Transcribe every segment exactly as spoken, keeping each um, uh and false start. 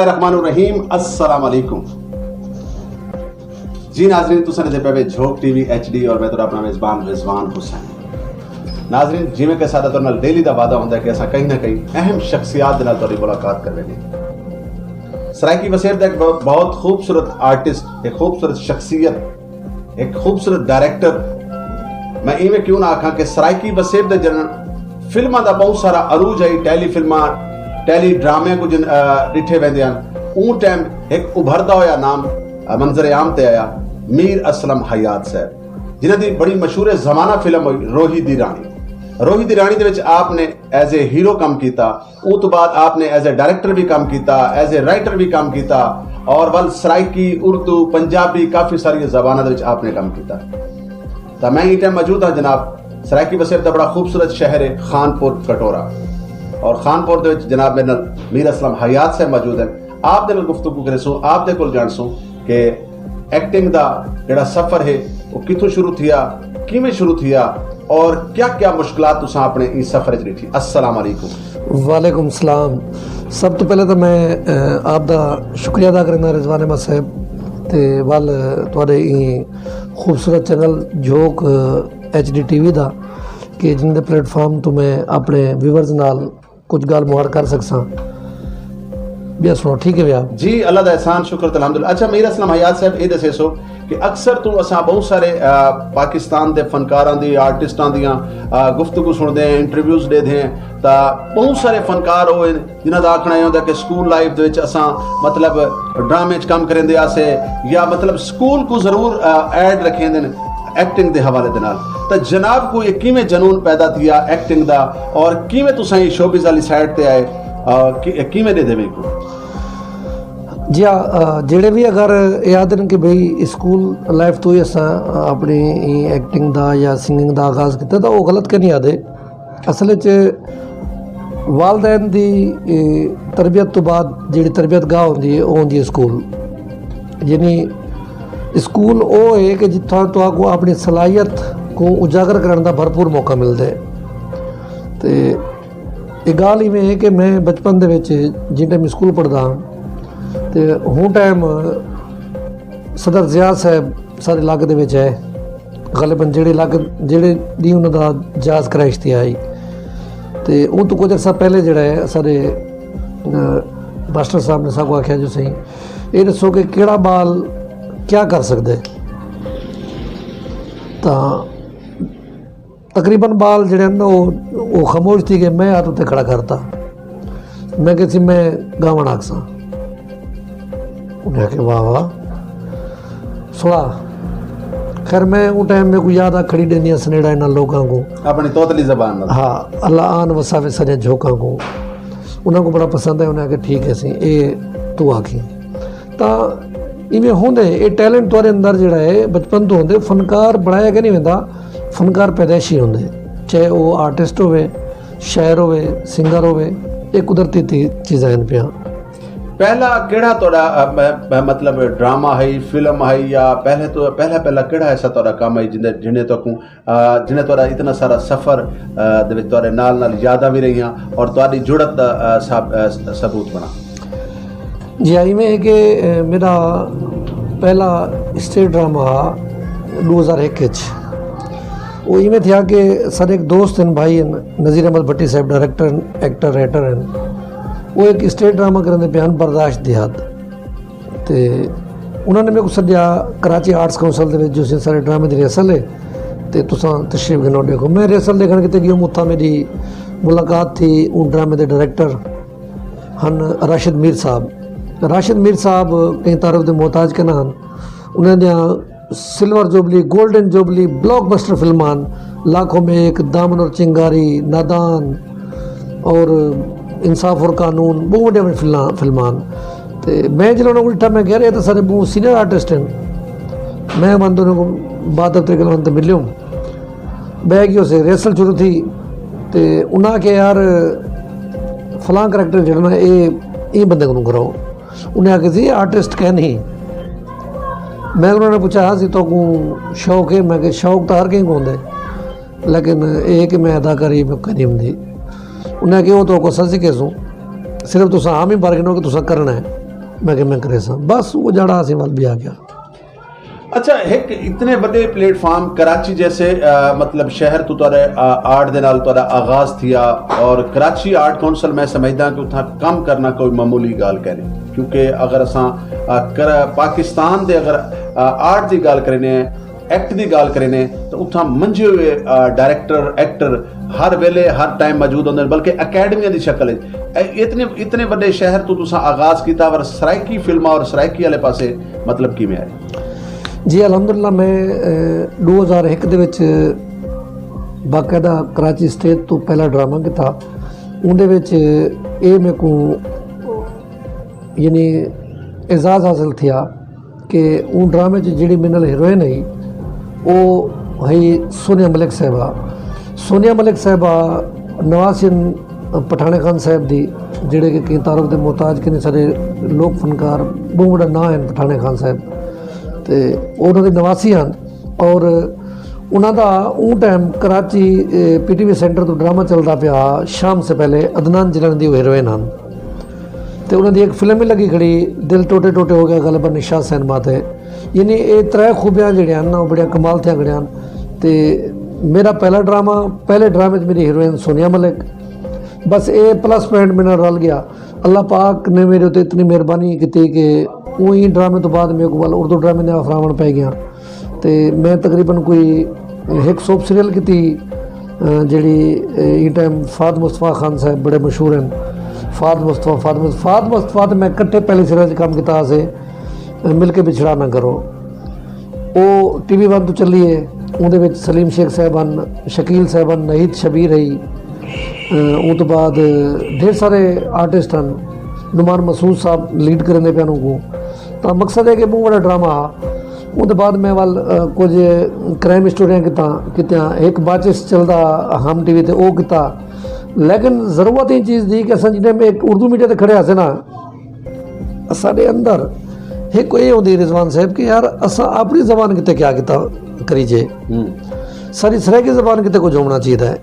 الرحمن الرحیم، السلام علیکم۔ جی ناظرین، تساں ݙیہدے پئے وے جھوک ٹی وی ایچ ڈی اور میں تہاݙا اپݨا میزبان رضوان حسین۔ ناظرین، جیویں کہ ساݙا تہاݙے نال ڈیلی دا وعدہ ہوندا ہے کہ اساں کہیں نہ کہیں اہم شخصیات دے نال تہاݙی ملاقات کرویندے ہیں۔ سرائیکی وسیب دا ایک بہت، بہت خوبصورت آرٹسٹ، ایک خوبصورت شخصیت، ایک خوبصورت ڈائریکٹر، میں ایویں کیوں نہ آکھاں کہ سرائیکی وسیب دے جنہاں فلماں دا بہت سارا عروج ہے، ٹیلی فلماں، ٹیلی ڈرامے کوں جن ݙٹھے ویندے ہن، اوں ٹائم ایک ابھردا ہویا نام منظر عام تے آیا، میر اسلم حیات صاحب، جنہاں دی بڑی مشہور زمانہ فلم ہوئی روہی دی رانی۔ روہی دی رانی دے وچ آپ نے ایز اے ہیرو کم کیتا۔ اوں توں بعد آپ نے ایز اے ڈائریکٹر بھی کم کیتا، ایز اے رائٹر بھی کم کیتا، اور ول سرائیکی، اردو، پنجابی، کافی ساری زباناں دے وچ آپ نے کم کیتا۔ تاں میں ایں ٹائم موجود ہاں جناب، سرائیکی وسیب دا بڑا خوبصورت شہر ہے خان پور کٹورا، اور خان پور دے وچ جناب میرے نال میر اسلم حیات صاحب موجود ہیں۔ آپ دے نال گفتگو کریسوں، آپ دے کول جانسوں کہ ایکٹنگ دا جڑا سفر ہے، وہ کتھوں شروع تھیا، کیویں شروع تھیا، اور کیا کیا مشکلات تساں اپنے ایں سفر وچ ݙٹھی؟ السلام علیکم۔ وعلیکم السلام۔ سب توں پہلے تاں میں آپ دا شکریہ ادا کریندا رضوان احمد صاحب، تے ول تہاݙے ایں خوبصورت چینل جھوک ایچ ڈی ٹی وی دا، کہ جن دے پلیٹ فارم توں میں اپنے ویورز نال کجھ ڳالھ مہاڑ کر سڳساں۔ ٻیا سݨاؤ، ٹھیک ہے ٻیا؟ جی، اللہ دا احسان، شکر تے الحمدللہ۔ اچھا، میر اسلم حیات صاحب، اے ݙسیسو کہ اکثر توں اساں ٻہوں سارے، آ، پاکستان دے فنکاراں دی، آرٹسٹاں دیاں، آ، گفتگو سݨدے ہیں، انٹرویوز ݙیدھے ہیں، تاں ٻہوں سارے فنکار ہوئے جنہاں دا آکھݨا اے ہوندا کہ سکول لائف دے وچ اساں، مطلب، ڈرامے وچ کم کریندے آسے یا، مطلب، سکول کوں ضرور، آ، ایڈ رکھیندے نے ایکٹنگ دے حوالے دے نال۔ تاں جناب کوں اے کیویں جنون پیدا تھیا ایکٹنگ دا، اور کیویں تساں اے شوبز والی سائیڈ تے آئے، آ، کی-، کیویں ݙیہدے وے کوں؟ جی ہاں، آ، جیڑھے وی اگر اے آہدن کہ بھئی اسکول لائف توں ہی اساں اپݨی ایں ایکٹنگ دا یا سنگنگ دا آغاز کیتا، تاں او غلط کائنی آہدے۔ اصل وچ والدین دی، اے، تربیت توں بعد جیڑھی تربیت گاہ ہوندی ہے، او ہوندی ہے اسکول۔ یعنی اسکول او ہے کہ جتھاں تہاکوں اپݨی صلاحیت کوں اجاگر کرݨ دا بھرپور موقع ملدے۔ تے اے ڳالھ ایویں ہے کہ میں بچپن دے وچ جیں ٹائم اسکول پڑھدا ہاں، تے ہوں ٹائم صدر ضیاء صاحب سارے علاقے دے وچ ہے۔ غالباً جیڑھے علاقے، جیڑھے ݙینہہ انہاں دا جہاز کریش تھیا ہئی، تے اوں توں کجھ عرصہ پہلے جیڑھا ہے، اساݙے، آ، ماسٹر صاحب نے ساکوں آکھیا جو سئیں، اے ݙسو کہ کیڑھا ٻال کیا کر سڳدے؟ تاں تقریباً ٻال جیڑھے ہن، او، او خاموش تھی ڳئے۔ میں ہتھ اتے کھڑا کرتا، میں کہسی، میں ڳاوݨ آکھساں۔ انہیں آکھیا، واہ واہ، سݨا۔ خیر، میں اوں ٹائم میکوں یاد آ کھڑی ݙیندیاں سنیڑا انہاں لوکاں کوں۔ اپݨی توتلی زبان نال۔ ہاں، اللہ آن وساوے ساݙیاں جھوکاں کوں۔ انہاں کوں بڑا پسند ہے، انہیں آکھیا، ٹھیک ہے سئیں، اے توں آکھیں۔ تاں ایویں ہوندے، اے ٹیلنٹ تہاݙے اندر جیڑھا ہے، بچپن توں ہوندے، فنکار بݨایا کائنی ویندا، فنکار پیدائشی ہوندے، چاہے او آرٹسٹ ہووے، شاعر ہووے، سنگر ہووے، اے قدرتی تی-، چیزاں ہن پیاں۔ پہلا کیڑھا تہاݙا، آ، م-، م-، مطلب، ڈرامہ ہئی، فلم ہئی، یا پہلے تو، پہلا، پہلا کیڑھا ایسا تہاݙا کم ہئی جیندے، جنہیں تہاکوں، آ، جنہیں تہاݙا اتنا سارا سفر، آ، دے وچ تہاݙے نال نال یاداں وی رہیاں اور تہاݙی جرات دا، آ، سب-، آ، ثبوت بݨا؟ جی ہاں، ایویں ہے کہ، آ، میݙا پہلا اسٹیج ڈرامہ ہا ݙو ہزار ہک وچ۔ او ایویں تھیا کہ ساݙے ہک دوست ہن، بھائی ہن، نذیر احمد بھٹی صاحب، ڈائریکٹر ہن، ایکٹر، رائٹر ہن۔ او ہک اسٹیج ڈرامہ کریندے پئے ہن، برداشت دی حد۔ تے انہاں نے میکوں سݙیا کراچی آرٹس کونسل دے وچ، جو سئیں سارے ڈرامے دی ریہرسل ہے، تے تساں تشریف گھنو ݙیکھو۔ میں ریہرسل ݙیکھݨ کیتے ڳیوم، اتھاں میݙی ملاقات تھی اوں ڈرامے دے ڈائریکٹر ہن راشد میر صاحب۔ راشد میر صاحب کہیں تعارف دے محتاج کائنی ہن۔ انہاں دیاں سلور جوبلی، گولڈن جوبلی، بلاک بسٹر فلماں ہن، لاکھوں میں ایک، دامن اور چنگاری، نادان اور انصاف اور قانون، ٻہوں وݙیاں وݙیاں فلماں، فلماں ہن۔ تے میں جلوں انہاں کوں ݙٹھا، میں کہیا، یار، اے تاں سارے ٻہوں سینئر آرٹسٹ ہن۔ میں ونڄ انہاں کوں باادب طریقے نال ونڄ تے ملیوم۔ ٻہہ ڳیوسے، ریہرسل شروع تھی، تے انہاں آکھیا، یار، فلاں کریکٹر جیڑھا نا، اے، ایں بندے کوں کراؤ۔ انہیں آکھیا سی، آرٹسٹ کائنی۔ میں انہاں نے پچھا، ہاں سئیں، تہاکوں شوق ہے؟ میں کہیا، شوق تاں ہر کہیں کوں ہوندے، لیکن اے کہ میں اداکاری میں کائنی ہوندی۔ انہیں آکھیا، او تہاکوں اساں سکھیسوں، صرف تساں حامی بھر گھنو کہ تساں کرݨا ہے۔ میں کہ میں کریساں، بس وہ جاڑا اسی ول بیا گیا۔ اچھا، ایک اتنے بڑے پلیٹ فارم کراچی جیسے، آ، مطلب شہر تو تہاڈے، آ، آرٹ دے نال تہاڈا آغاز تھیا، اور کراچی آرٹ کونسل میں سمجھدا کہ اتھاں کم کرنا کوئی معمولی گال کہنی، کیونکہ اگر اساں، آ، کر-، پاکستان دے اگر، آ، آرٹ دی گال کرینے، ایکٹ دی گال کرینے، تو اتھاں منجے ہوئے، آ، ڈائریکٹر، ایکٹر ہر ویلے ہر ٹائم موجود ہوندے نے، بلکہ اکیڈمیاں دی شکل وچ۔ اے اتنے، اتنے وڈے شہر تو تساں آغاز کیتا، پر سرائیکی فلماں اور سرائیکی والے پاسے مطلب کیویں آئے؟ جی الحمدللہ، میں ݙو ہزار ہک دے وچ باقاعدہ کراچی اسٹیج تو پہلا ڈرامہ کیتا۔ اوندے وچ اے میکوں یعنی اعزاز حاصل تھیا کہ اوں ڈرامے چ جیڑھی میرے نال ہیروئن ہئی، او ہئی سونیا ملک صاحبہ۔ سونیا ملک صاحبہ نواسی ہن پٹھاݨے خان صاحب دی، جیڑھے کہ کہیں تعارف دے محتاج کہیں، سارے لوک فنکار، بہوں وݙا ناں ہن پٹھاݨے خان صاحب۔ تے او انہاں دی نواسی ہن، اور انہاں دا اوں ٹائم کراچی، اے، پی ٹی وی سینٹر توں ڈرامہ چلدا پیا ہا، شام سے پہلے، عدنان جیلانی دی او ہیروئن ہن۔ تے انہاں دی ایک فلم وی لگی کھڑی، دل ٹوٹے ٹوٹے ہو گیا، غالباً نشاط سینما تے۔ یعنی اے ترے خوبیاں جیڑھیاں ہن نا، او بڑیاں کمال تھیاں کھڑیاں ہن۔ تے میرا پہلا ڈرامہ، پہلے ڈرامے وچ میری ہیروئن سونیا ملک، بس اے پلس پوائنٹ میرے نال رل گیا۔ اللہ پاک نے میرے اتے اتنی مہربانی کیتی کہ اوں ای ڈرامے تو بعد میرے کو ول اردو ڈرامے نے آفر آوݨ پئے گیاں۔ تے میں تقریباً کوئی ہک سوپ سیریل کیتی، آ، جیڑھی، اے، ایں ٹائم فہد مصطفیٰ خان صاحب بڑے مشہور ہن۔ فہد مصطفیٰ، فہد مصطفیٰ، فہد مصطفیٰ تے میں کٹھے پہلے سیریل وچ کم کیتا ہاسے، مل کے بچھڑا نہ کرو۔ او ٹی وی ون توں چلی ہے۔ اوندے وچ سلیم شیخ صاحب ہن، شکیل صاحب ہن، نہید شبیر ہئی۔ اوں توں بعد ڈھیر سارے آرٹسٹ ہن، نعمان مسعود صاحب لیڈ کریندے پئے ہن اوکوں۔ تاں مقصد ہے کہ بہوں وݙا ڈرامہ ہا۔ اوندے بعد میں ول، آ، کجھ کرائم اسٹوریاں کیتاں، کیتیاں۔ ہک باچس چلدا ہم ٹی وی تے، او کیتا۔ لیکن ضرورت ایں چیز دی کہ اساں جݙاں ہک اردو میڈیا تے کھڑے ہاسے نا، اساݙے اندر ہک اے ہوندی رضوان صاحب کہ یار اساں اپݨی زبان کیتے کیا کیتا کریجے۔ ساری سرائیکی زبان کیتے کجھ ہووݨا چاہیدا ہے۔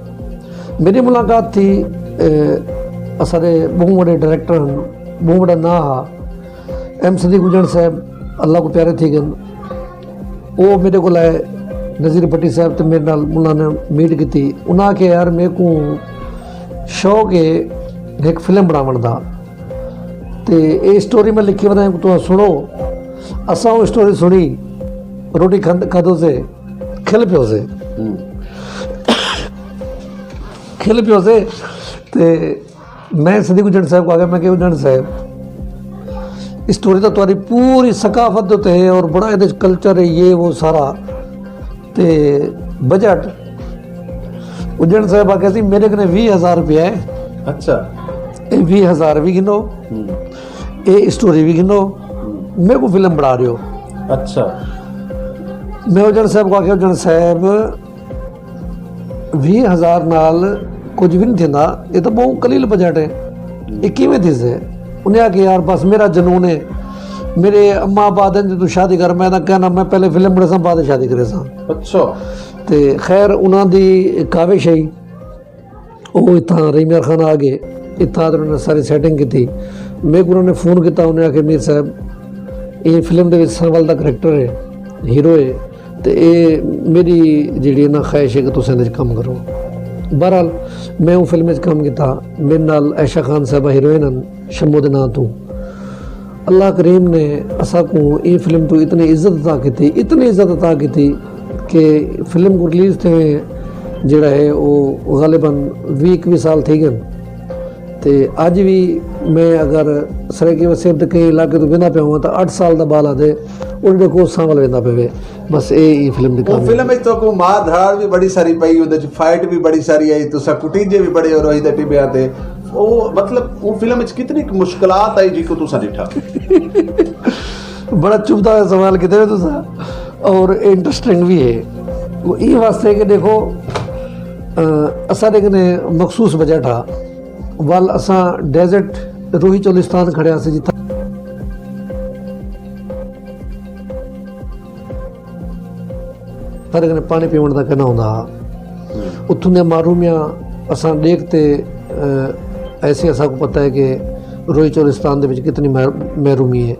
میری ملاقات تھی، اے، اساݙے بہوں وݙے ڈائریکٹر ہن، بہوں وݙا ناں ہا، ایم صدیق اجڑ صاحب، اللہ کو پیارے تھی گن۔ او میرے کول آئے، نذیر بھٹی صاحب تے میرے نال انہاں نے میٹ کیتی۔ انہاں آکھیا یار میکوں شوق ہے ہک فلم بݨاوݨ دا۔ تے اے اسٹوری میں لکھی وداں، تساں سݨو۔ اساں او اسٹوری سݨی، روٹی کھاندے، کھادو سے، کھل پیو سے۔ کھل پیو سے۔ تے میں صدیق اجڑ صاحب کو آکھیا، میں کہ اجڑ صاحب، اسٹوری تاں تہاݙی پوری ثقافت دے اتے ہے اور بڑا ایندے وچ کلچر ہے، یہ وہ سارا، تے بجٹ؟ اجڑ صاحب آکھیا سی میرے کنے ویہہ ہزار روپیہ ہے۔ اچھا۔ اے ویہہ ہزار وی گھنو، اے اسٹوری وی گھنو، میکوں فلم بݨا ݙیو۔ اچھا۔ میں اجڑ صاحب کو آکھیا، اجڑ صاحب، ویہہ ہزار نال کجھ وی نہیں تھیندا، اے تاں بہوں قلیل بجٹ ہے، اے کیویں تھیسے؟ انہیں آکھیا یار بس میرا جنون ہے، میرے اماں ابا آہدن جے توں شادی کر، میں تاں کہنا میں پہلے فلم بݨیساں بعد شادی کریساں۔ اچھا۔ تے خیر انہاں دی کاوش ہئی، او اتھاں رحیم یار خان آ گئے، اتھاں تے انہاں نے ساری سیٹنگ کیتی۔ میکوں انہاں نے فون کیتا، انہیں آکھیا میر صاحب ایں فلم دے وچ سانول دا کریکٹر ہے، ہیرو ہے، تے اے میری جیڑھی ہے نا خواہش ہے کہ تساں ایندے وچ کم کرو۔ بہرحال میں اوں فلم وچ کم کیتا، میرے نال عائشہ خان صاحبہ ہیروئن ہن شمو دے ناں توں۔ اللہ کریم نے اساکوں ایں فلم توں اتنی عزت عطا کیتی، اتنی عزت عطا کیتی کہ فلم کوں ریلیز تھیویں جیڑھا ہے او غالباً ویہہ اکوی سال تھی گن۔ تے اڄ وی میں اگر سرائیکی وسیب تے کہیں علاقے توں ویندا پیا ہواں تاں اٹھ سال دا ٻال آہدے، او ݙیکھو سانول ویندا پیا وے۔ بس اے ایں فلم دی او کہانی۔ فلم وچ تہاکوں مار دھاڑ وی بڑی ساری پئی، اوندے وچ فائٹ وی بڑی ساری آئی، تساں کٹیجے وی بڑے او روہی دے ٹبیاں تے۔ او مطلب او فلم وچ کتنی مشکلات آئی جیکوں تساں ݙٹھا؟ بڑا چبھدا ہویا سوال کیتے وے تساں، اور انٹرسٹنگ وی ہے۔ او ایں واسطے کہ ݙیکھو، آ، اساݙے کنے مخصوص بجٹ ہا، ول اساں ڈیزرٹ روہی چولستان کھڑے ہاسے جتھاں ساݙے کنے پاݨی پیوݨ دا کینا ہوندا ہا۔ اتھوں دیاں محرومیاں اساں ݙیکھ تے، آ، ایسے اساکوں پتہ ہے کہ روئی چولستان دے وچ کتنی مح- محرومی ہے۔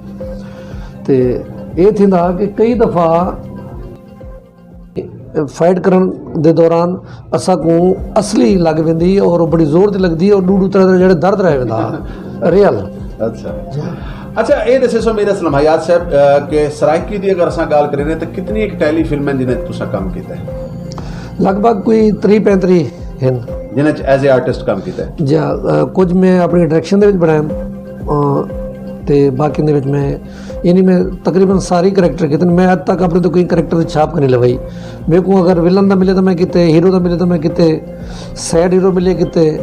تے اے تھیندا کہ کئی دفعہ فائٹ کرن دے دوران اساں کوں اصلی لگ ویندی ہے اور بڑی زور دی لگدی ہے اور ݙو ݙو طرح دے جڑے درد رہ ویندا ریئل۔ اچھا اچھا، اے دسے سو میرے اسلام حیات صاحب، کہ سرائیکی دی اگر اساں ڳالھ کریں تے کتنی ایک ٹیلی فلم ہیں جنہیں تساں کم کیتا ہے؟ لگ بھگ کوئی تری پینتری ہن۔ جنہیں ایز اے آرٹسٹ کم کیتا ہے؟ جی ہاں، کچھ میں اپنی ڈائریکشن دے وچ بنائے، تے باقی دے وچ میں یعنی میں تقریباً ساری کریکٹر کیتے۔ میں اڄ تک اپنے تو کوئی کریکٹر دی چھاپ کر نہیں لوائی۔ میرے کو اگر ولن دا ملے تو میں کیتے، ہیرو دا ملے تو میں کیتے، سیڈ ہیرو ملے کیتے،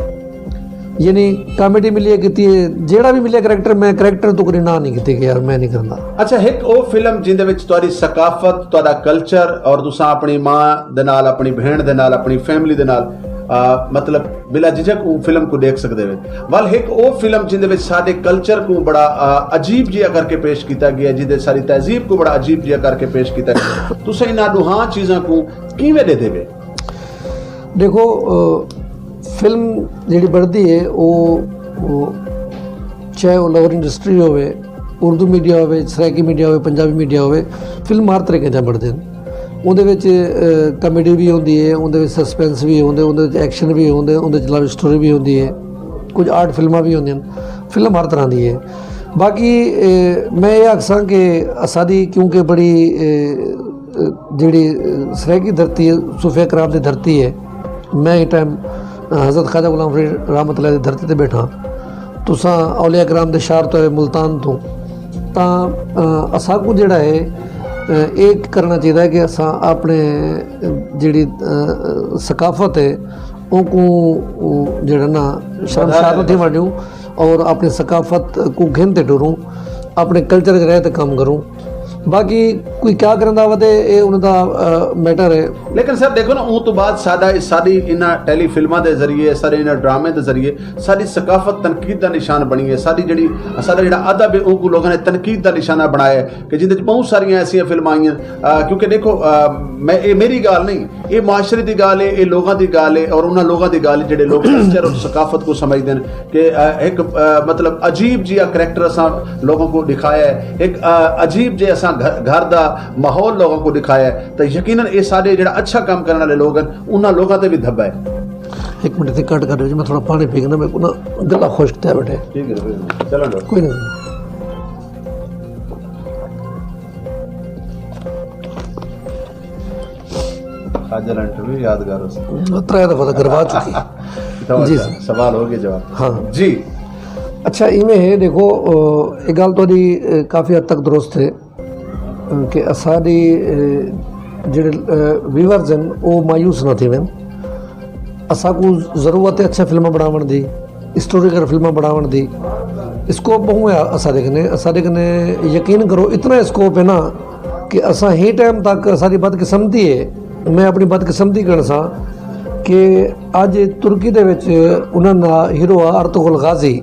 یعنی کامیڈی ملی ہے کیتی ہے۔ جیڑا بھی ملیا کریکٹر، میں کریکٹر تو کوئی نہ نہیں کیتے کہ یار میں نہیں کرنا۔ اچھا، ایک او فلم جن دے وچ تہاڈی ثقافت، تہاڈا کلچر اور تساں اپنی ماں دے نال، اپنی بہن دے نال، اپنی فیملی دے نال، آ، مطلب بلا جھجھک او فلم کو دیکھ سکدے وے۔ ول ایک او فلم جن دے وچ ساڈے کلچر کو بڑا، آ، عجیب جیا کر کے پیش کیتا گیا، جن دے ساری تہذیب کو بڑا عجیب جیا کر کے پیش کیتا گیا۔ تساں انہاں ڈوہاں چیزاں کو کیویں ڈیدے وے؟ دیکھو، فلم جیڑی بڑھدی ہے وہ چاہے وہ لور انڈسٹری ہوئے، اردو میڈیا ہوئے، سرائیکی میڈیا ہوئے، پنجابی میڈیا ہوئے، فلم ہر طریقے سے بڑھتے ہیں۔ اندر کامیڈی بھی ہوتی ہے، اندر سسپینس بھی ہوتے، اندر ایکشن بھی ہوتے، اندر لو اسٹوری بھی ہوتی ہے، کچھ آرٹ فلمیں بھی ہوتی ہیں۔ فلم ہر طرح کی ہے۔ باقی میں یہ آخساں کہ ساری کیونکہ بڑی جیڑی سرائیکی دھرتی ہے، صوفیاء کرام دی دھرتی ہے، میں ایں ٹائم حضرت خواجہ غلام فرید رحمۃ اللہ دی دھرتی تے بیٹھا، تساں اولیاء کرام دے شہر تو ہے، ملتان تو، تاں اساکوں جیڑا ہے ایک کرنا چاہیے کہ اساں اپنے جیڑی ثقافت ہے اوکوں جیڑا نا شرمسار نہ تھیوݨ ݙیوں اور اپݨی ثقافت کوں گھن تے ٹروں، اپݨے کلچر اچ رہ تے کم کروں۔ باقی کوئی کیا کریندا ودے، اے انہاں دا میٹر ہے۔ لیکن سر دیکھو نا، اوں تو بعد ساڈا ساڈی انہاں ٹیلی فلماں دے ذریعے، ساڈے انہاں ڈرامے دے ذریعے ساڈی ثقافت تنقید دا نشان بنی ہے۔ ساڈی جڑی ساڈا جڑا ادب ہے، اوں کو لوگاں نے تنقید دا نشانہ بنایا ہے کہ جندے وچ بہت ساریاں ایسیاں فلماں آئیاں۔ کیونکہ دیکھو، میں، اے میری گال نہیں، اے معاشرے دی گال ہے، اے لوگاں دی گال ہے، اور انہاں لوگاں دی گال ہے جڑے لوگ کلچر اور ثقافت کو سمجھدے ہیں کہ ایک مطلب عجیب جیا کریکٹر اساں لوگوں کو دکھایا ہے، ایک عجیب جے اساں گھر دا ماحول لوگوں کو دکھایا ہے، تو یقیناً اے سارے جڑا اچھا کام کرنے والے لوگ ہیں، انہاں لوگوں تے بھی دھبا ہے۔ ایک منٹ تے کٹ کر میں تھوڑا پانی پی کے نا، میں کو نا گلا خشک تے بیٹھے۔ ٹھیک ہے، چلو کوئی نہیں۔ خواجہ لنٹ بھی یادگار ہو سکتا۔ ترے دفعہ تو کروا چکی۔ جی سر۔ سوال ہو گیا جواب۔ ہاں۔ جی۔ اچھا، ایویں ہے، دیکھو، یہ گل تہاڈی کافی حد تک درست ہے کہ اساڈی جڑے ویورز ہیں، وہ مایوس نہ تھیون۔ اساکوں ضرورت ہے اچھے فلماں بناون دی، ہسٹوریکل فلماں بناون دی۔ اسکوپ بہوں ہے اساڈے کنے، اساڈے کنے یقین کرو اتنا اسکوپ ہے نا کہ اساں ہی ٹائم تک اساڈی بدقسمتی ہے، میں اپنی بدقسمتی کرݨ ساں کہ اج ترکی دے وچ انہاں دا ہیرو آ ارطغرل غازی،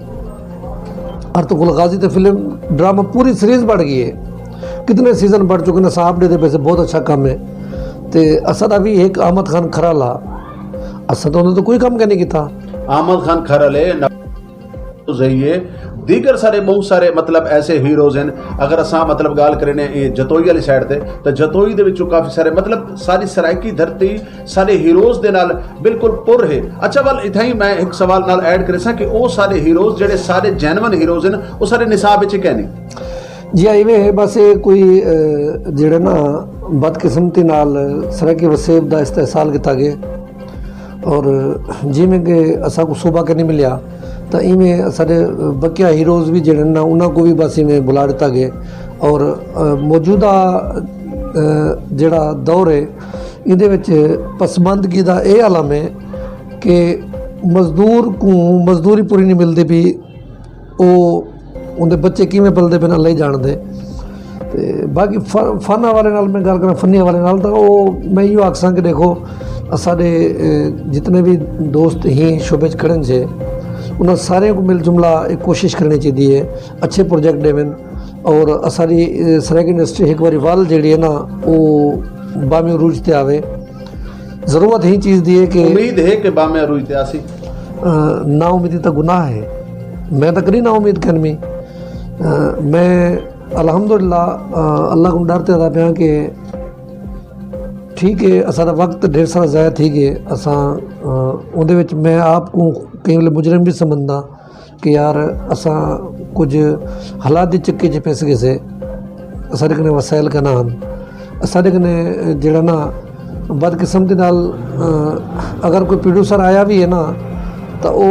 ارطغرل غازی تے فلم ڈرامہ پوری سیریز بݨ ڳئی ہے، کتنے سیزن بݨ چکے نے، اساں آپ ݙیہدے پئے سے، بہت اچھا کم ہے۔ تے اساڈا وی ہک احمد خان کھرالہ، اساں تاں انہاں توں کوئی کم کائنی کیتا۔ احمد خان کھرالے ذریعے دیگر سارے بہت سارے مطلب ایسے ہیروز ہیں۔ اگر اساں مطلب گال کریں جتوئی والی سائیڈ تے، تو جتوئی دے وچوں کافی سارے مطلب ساری سرائیکی دھرتی سارے ہیروز دے نال بالکل پر ہے۔ اچھا، ول اتھائی میں ایک سوال نال ایڈ کرے ساں کہ او سارے ہیروز جڑے سارے جینون ہیروز ہیں، او سارے نصاب وچ کہیں نہیں؟ جی ایویں ہے، بس یہ کوئی جڑے نا بدقسمتی نال سرائیکی وسیب دا استحصال کیتا گئے۔ اور جیویں کہ اساں کو صوبہ کے نہیں ملیا، تو ایویں سارے بقیہ ہیروز بھی جڑے نا، انہاں کو بھی بس ایویں بلا دیتا گئے۔ اور موجودہ جڑا دور ہے، ایندے وچ پسماندگی دا اے عالم ہے کہ مزدور کو مزدوری پوری نہیں ملدی پئی، او اوندے بچے کیویں پلدے پن، اللہ ہی جاندے۔ تے باقی فن حوالے نال میں گل کراں، فنی حوالے نال، تاں او میں ایہو آکھساں کہ دیکھو، اساڈے جتنے بھی دوست ہی شعبے چ کھڑن جے، انہاں سارے کو مل جملہ ایک کوشش کرنی چاہیے ہے، اچھے پروجیکٹ ڈیون۔ اور اساڈی سرائیکی انڈسٹری ایک باری ول جیڑی ہے نا، او بام عروج تے آوے۔ ضرورت ہی چیز دی ہے کہ امید ہے کہ بام عروج تے آسی۔ نا امیدی تاں گناہ ہے۔ میں تاں کدی نہ امید کرمی۔ میں الحمدللہ اللہ کوں ڈر تے آہدا پیاں کہ ٹھیک ہے، اساݙا وقت ڈھیر سارا ضائع تھی ڳئے۔ اساں اوندے وچ میں آپ کوں کئی ویلے مجرم وی سمجھدا کہ یار، اساں کجھ حالات دے چکے چ پس ڳئے سے، اساݙے کنے وسائل کنا ہن۔ اساݙے کنے جیڑھا نا، بدقسمتی نال اگر کوئی پروڈیوسر آیا وی ہے نا، تاں او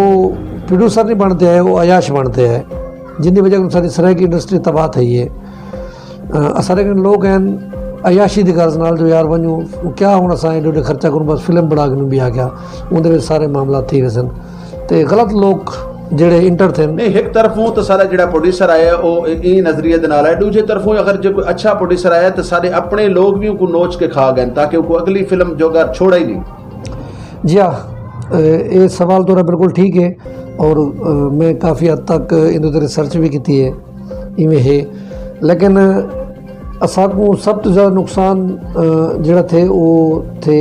پروڈیوسر نہیں بݨدے آئے، او عیاش بݨدے آئے، جن دی وجہ کوں ساݙی سرائیکی انڈسٹری تباہ تھئی ہے۔ اساݙے کنے لوک ہن عیاشی دی غرض نال جو یار ونڄوں، کیا ہݨ اساں ایݙے وݙے خرچہ کروں، بس فلم بݨا گھنوں ٻیا کیا، اوندے وچ سارے معاملات تھی ویسن۔ تے غلط لوک جیڑھے انٹر تھن۔ نہیں، ہک طرفوں تاں ساݙا جیڑھا پروڈیوسر آیا او ایں نظریے دے نال آیا، ݙوجھے طرفوں اگر جے کوئی اچھا پروڈیوسر آیا تاں ساݙے اپݨے لوک وی اونکوں نوچ کے کھا ڳئن، تاکہ اونکوں اڳلی فلم جوڳا چھوڑا ہی نہیں۔ جی ہا، اے سوال تہاݙا بالکل ٹھیک ہے، اور میں کافی حد تک ایندے تے ریسرچ وی کیتی ہے، ایویں ہے۔ لیکن اساکوں سب توں زیادہ نقصان جیڑھا تھے، او تھے